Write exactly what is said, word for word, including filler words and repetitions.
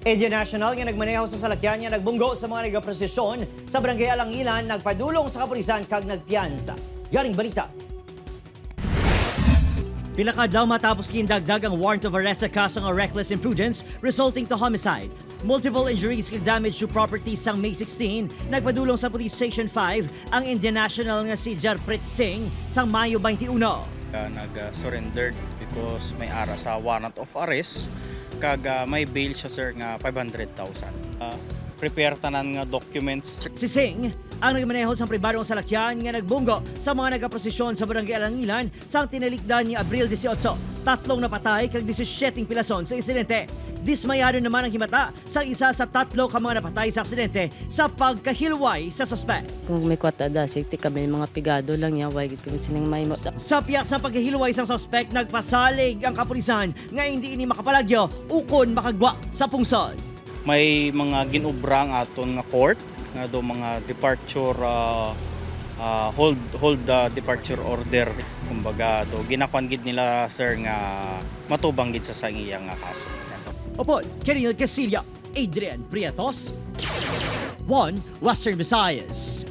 Indian national nga nagmaneho sa salakyan nga nagbunggo sa mga nagaprosesyon sa Barangay Alangilan nagpadulong sa kapulisan kag nagpiyansa. Yaring balita. Pila ka adlaw matapos gindagdag ang warrant of arrest sa kaso nga reckless imprudence resulting to homicide, multiple injuries kag damage to property sang May sixteen, nagpadulong sa Police Station five ang Indian national nga si Jarpreet Singh sang Mayo twenty-one. Uh, nag-surrendered because may ara sa warrant of arrest kag uh, may bail siya, sir, nga five hundred thousand. Uh, prepare tanan nga documents. Si Singh ang nagmaneho sang pribadong salakyan nga nagbunggo sa mga nagaprosesyon sa Barangay Alangilan sang tinalikdan ni Abril dieciocho. Tatlong napatay kag disisyete ang pilason sa insidente. Dismayado naman ang himata sa isa sa tatlo ka mga napatay sa aksidente sa pagkahilway sa suspek. Kung may kwata da, safety kami, mga pigado lang niya, why gid kami sining may mo. Sa pihak sa pagkahilway sa suspek, nagpasalig ang kapulisan nga hindi ini makapalagyo ukon makagwa sa pungsod. May mga ginobra ang aton nga court nga do mga departure, uh, uh, hold hold uh, departure order, kumbaga do ginakuan gid nila, sir, nga matubang gid sa sa iya nga kaso. Upod Kirill Casilla, Adrian Prietos, One Western Visayas.